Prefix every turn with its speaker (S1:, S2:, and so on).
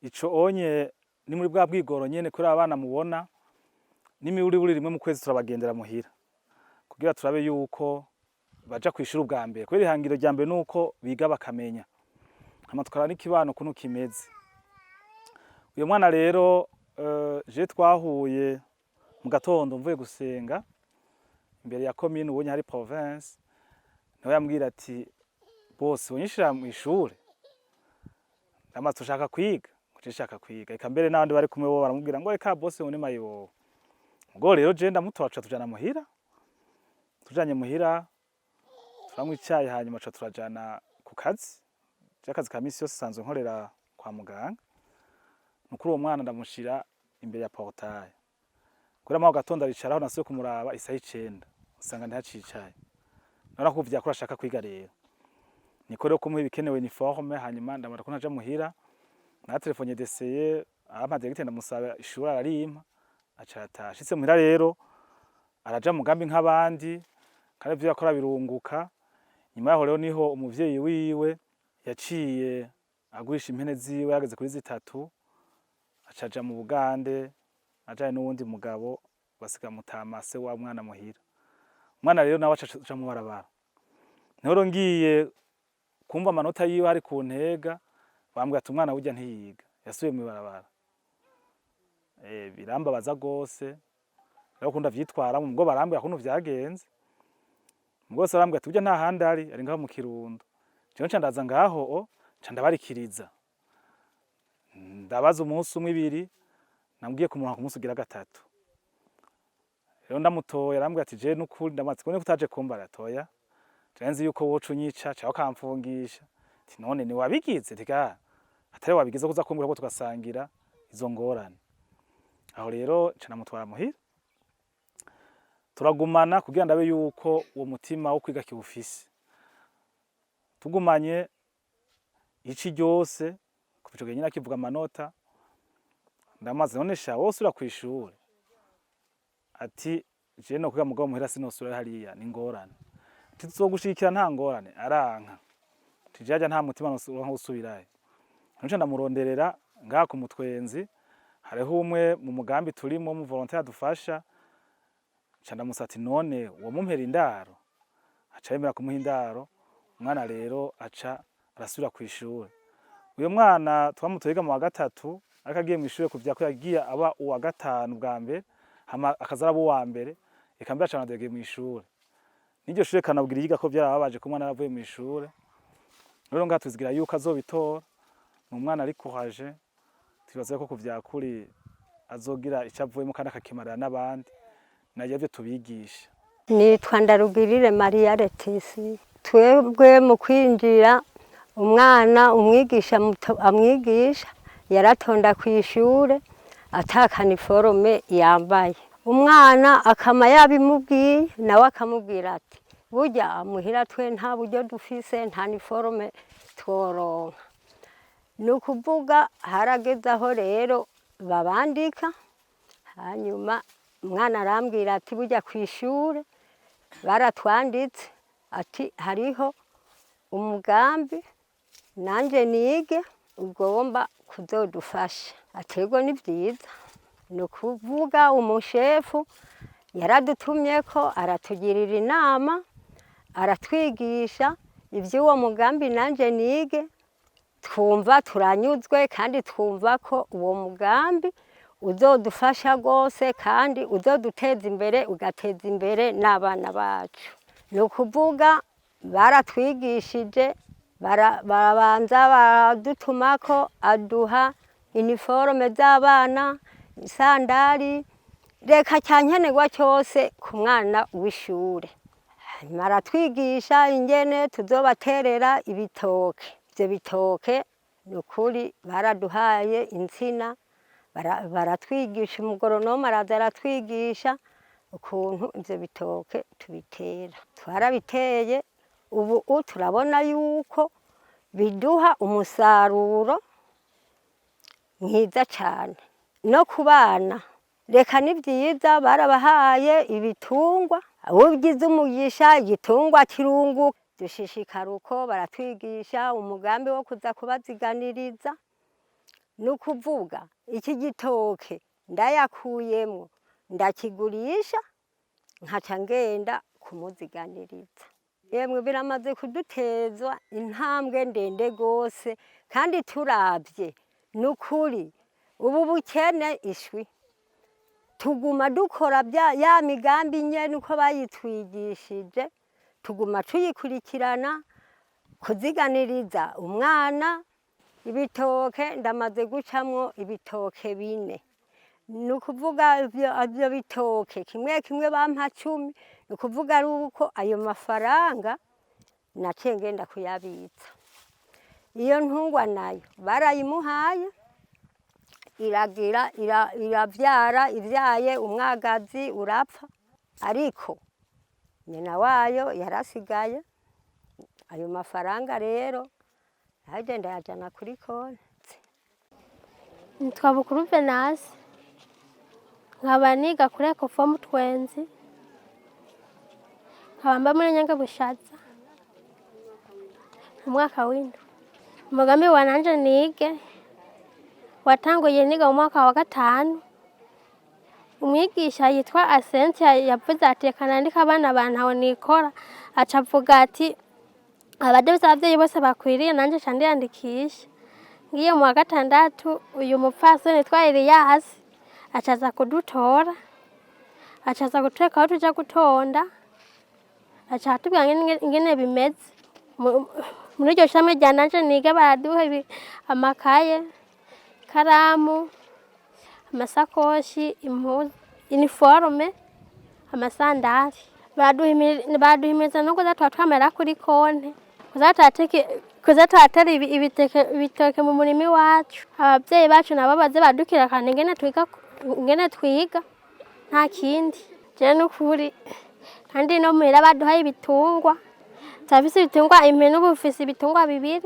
S1: Ico onye ni muri bwa bwigoro nyene kuri abana mubona n'imiburiburi rimwe mu kwezi turabagendera muhira kugira turabe yuko baja kwishura ubwa mbere, kubera ihangiro rya mbere nuko biga bakamenya, hama tukaraba n'ikibano ukuntu kimeze. Uyo mwana rero, je twahuye mu gatondo mvuye gusenga imbere ya commune, ubonye hari province, niho yambwira ati: "Boss, unyishira mw'ishure, ndamaze ushaka kwiga ngo nshaka kwiga." Eka mbere n'abandi bari kumwe bo baramubwira ngo: "Reka boss, ngo ni mayibobo." Ubwo rero je ndamutora, tuca tujana muhira. Tujanye muhira turanywa icayi, hanyuma tuca turajana ku kazi. Je akazi ka misi yose sanzwe nkorera kwa muganga. Nukuri uwo mwana ndamushira imbere ya portail kubera mu gatondo aricaraho. Nasubiye kumuraba isaha 9, usanga ntihacicaye. None ko vyakora ashaka kwiga rero, niko rero kumuha ibikenewe, uniforme, hanyuma ndamara ko ntaja muhira. Natelefonye DCE, ampa directeur, ndamusaba ishuri, ararimpa, aca arataha. Ashitse muhira rero araja mu mugambi nk'abandi, kandi ivyo yakora birunguka. Nyuma yaho rero niho umuvyeyi wiwe yaciye agurisha impene ziwe, yageze kuri zitatu, aca aja mu Bugande ajanye n'uwundi mugabo, basiga mutama se wa mwana muhira. Umwana rero nawe aca aja mu barabara. Niho rero ngiye kumva amanota yiwe ari ku ntega, bambwira ati: "Umwana burya ntiyiga, yasubiye mw'ibarabara." Birambabaza gose rero ukuntu avyitwaramwo. Mugo barambwira ukuntu vyagenze, mugo bose barambwira ati: "Burya nta handi ari, ari ngaho mu Kirundo." Jewe nca ndaza ngaho, o nca ndabarikiriza, ndabaza umunsi umwe, ibiri, nambwiye kumuronka ku munsi ugira gatatu. Rero ndamutoye, arambwira ati: "Je nukuri ndamaze kubona ko utaje kumbara toya, je nzi yuko woca unyica canke ukamfungisha." Ati: "None ni wabigize?" Tika atari wabigize kuza kumbwira ko tugasangira izo ngorane. Aho rero nca namutwara muhira, turagumana kugira ndabe yuko uwo mutima wo kwiga kiwufise. Tugumanye ici ryose kuva ico gihe nyene akivuga amanota, ndamaze: "None sha, wowe usubira kw'ishure?" Ati: "Je no kwiga, mugabo muhira sinosubira hariya, ni ingorane." Ati: "Tuzogushigikira, nta ngorane." Aranka, ati: "Jaja nta mutima noronka gusubirayo." Nca ndamuronderera ngaha ku Mutwenzi, hariho umwe mu mugambi turimwo mu volontaire adufasha. Nca ndamusaba ati: "None uwo mumpera indaro?" Aca yemera kumuha indaro. Umwana rero aca arasubira kw'ishure. Uyo mwana twamutoye yiga mu wa gatatu, ariko agiye mw'ishure kuvya ko yagiye aba uwa gatanu bwa mbere, hama akaza araba uwa mbere, eka mbere aca anadegiye mw'ishure. N'iryo shure kanabwira yiga ko vyarababaje ko umwana yaravuye mw'ishure. Rero ngaha tuzigira yuko azobitora. Ni umwana ari courage, twibaza ko kuvyakuri azogira ico avuyemo kandi akakimarira n'abandi, navyo tubigisha.
S2: Nitwa Ndarugirire Mariya Letisi. Twebwe mu kwinjira, umwana umwigisha amwigisha yaratonda ku ishure ata ka uniforme yambaye. Umwana akama yabimubwiye, nawe akamubwira ati: "Burya muhira twe nta buryo dufise, nta uniforme tworonka." Ni ukuvuga harageze aho rero babandika. Hanyuma umwana arambwira ati: "Burya ku ishure baratwanditse," ati: "hariho umugambi nanjye nige ugomba kuzodufasha." Ati: "Ego, ni byiza." Ni ukuvuga umushefu yaradutumye ko aratugirira inama, aratwigisha iby'uwo mugambi nanjye nige. Twumva turanyuzwe kandi twumva ko uwo mugambi uzodufasha rwose kandi uzoduteza imbere, ugateza imbere n'abana bacu. Ni ukuvuga baratwigishije, barabanza baradutumako, aduha uniforme z'abana, isandari, reka cyankenerwa cyose ku mwana w'ishure. Hanyuma aratwigisha ingene tuzobaterera ibitoke. Ivyo bitoke ni ukuri baraduhaye insina, baratwigisha, umu agronome araza aratwigisha ukuntu ivyo bitoke tubitera. Twarabiteye, ubu turabona yuko biduha umusaruro mwiza cane. No ku bana reka ni vyiza, barabahaye ibitungwa. Ugize umugisha igitungwa kirunguka. Dushishikara uko baratwigisha umugambi wo kuza kubaziganiriza. Ni ukuvuga iki gitoke ndayakuyemwo ndakigurisha, nkaca ngenda kumuziganiriza. Yemwe, biramaze kuduteza intambwe ndende gose, kandi turavye nukuri ubu bukene ishwi tuguma dukora bya ya migambi nyene uko bayitwigishije, tuguma tuyikurikirana kuziganiriza umwana. Ibitoke ndamaze gucamwo ibitoke 4. Ni ukuvuga ivyo bitoke kimwe kimwe bampa 10. Ni ukuvuga ari uko ayo mafaranga naciye ngenda kuyabitsa. Iyo ntungwa nayo barayimuhaye, iragira iravyara, ivyaye umwagazi urapfa, ariko nyina wayo yarasigaye. Ayo mafaranga rero naje ndayajana kuri konti.
S3: Nitwa Bukuru Venasi, nkaba niga kuri Ecofo Mutwenzi, nkaba mba muri Nyangabushaza mu mwaka w'7. Umugambi wa Nanje Nige watanguye niga mu mwaka wa 5. Umwigisha yitwa Asentia yavuze ati: "Reka nandike abana ba ntaho nikora." Aca avuga ati abadafise abavyeyi bose bakwiriye, nanje ca ndiyandikisha. Ngiye mu wa 6, uyu mupfasoni yitwa Eliyasi acaza kudutora, acaza kutwereka aho tuja gutonda, aca aratubwira ingene bimeze. Muri iryo shami rya Nanje Nige baraduha amakaye, ikaramu, amasakoshi, impuzu, uniforme, amasandari. Baraduhimiriza no kuza turatwamara kuri konte, kuza turatera ibitoke mu murima iwacu. Abavyeyi bacu nabo baze baradukirikana ingene twiga, nta kindi. Jewe nukuri kandi no muhira baduhaye ibitungwa, turafise ibitungwa impene, ubu mfise ibitungwa 2.